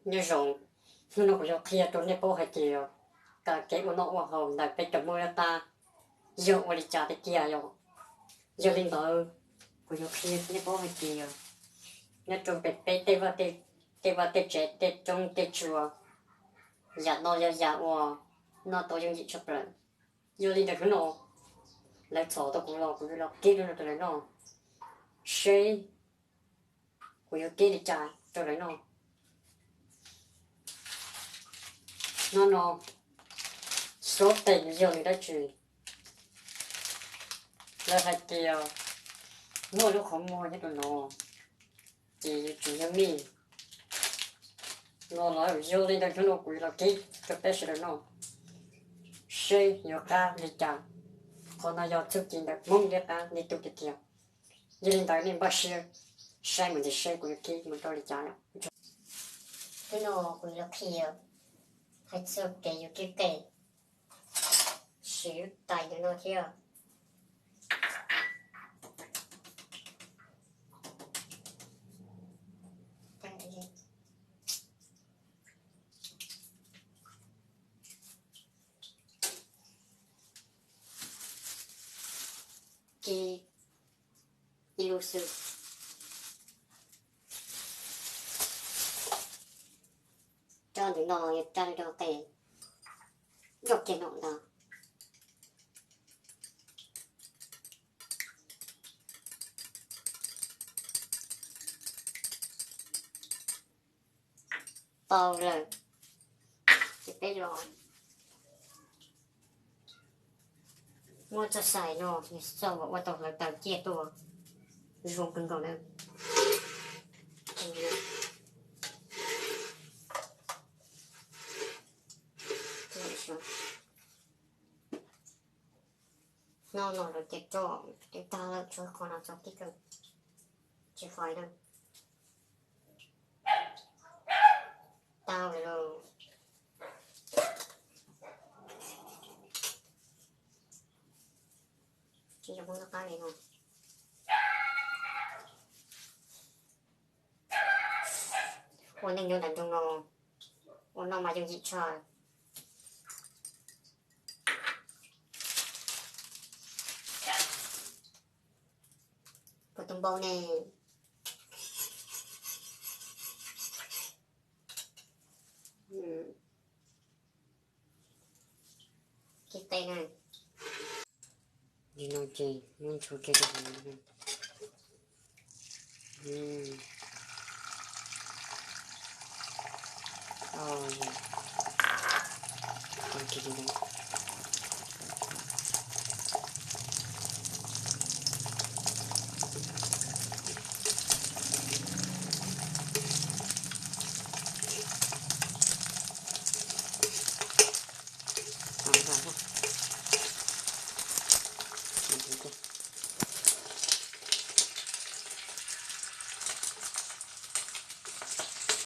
Nyob zoo, hnub no kuv yuav qhia rau nej paub hais tias kev ua noj ua haus ntawm peb cov Hmoob liab qab yog ua li cas tiag tiag yom. Yog li ntawd, kuv yuav qhia nej paub hais tias nyob rau pem peb tej vaj tej tsev, tej roob tej tsuas, yam no yog yam uas noj tau yooj yim tshaj plaws. Yog li ntawd hnub no lawv thov tau kuv los kuv yuav los kib rau lawv noj, seb kuv yuav kib li cas rau lawv noj. Hnub no xob tes yog li dab tsi? Lawv hais tias muaj lub qhov muag nyob rau no ces yuav tsum yog mij no los. Yog li ntawd hnub no kuv yuav los kib rau peb sawv daws noj, seb yuav qab li cas. Qhov no yog txuj ci ntawm Hmoob liab qab li tus tiag tiag. Yog li ntawd nej npaj siab saib mus ntxiv seb kuv yuav kib mus rau li cas. Hnub no kuv yuav los qhia hais txog kev yuav kib qe, siv lub tais ntawm no thiab. Kib ib lub xwb. Rab ntawm no yog rab lub rau qe, rau kiag no ntag. Tau lawm, ces peb los muab txoj xais no, txoj uas ua tau hlawv taws ciaj tuaj, zoo kawg nkaus na. No no lawv ces roj twb tag lawm, tshuav qhov no txog tib kawg, tsis fais na. Tau lawm lauj. Tsis yog Hmoob liab qab li no. Ua neej nyob nram nroog no, ua noj mas yooj yim tshaj. Kuv tus npau ne. Kib qe na. Li no ces muab ntxhua kiag rau hauv no.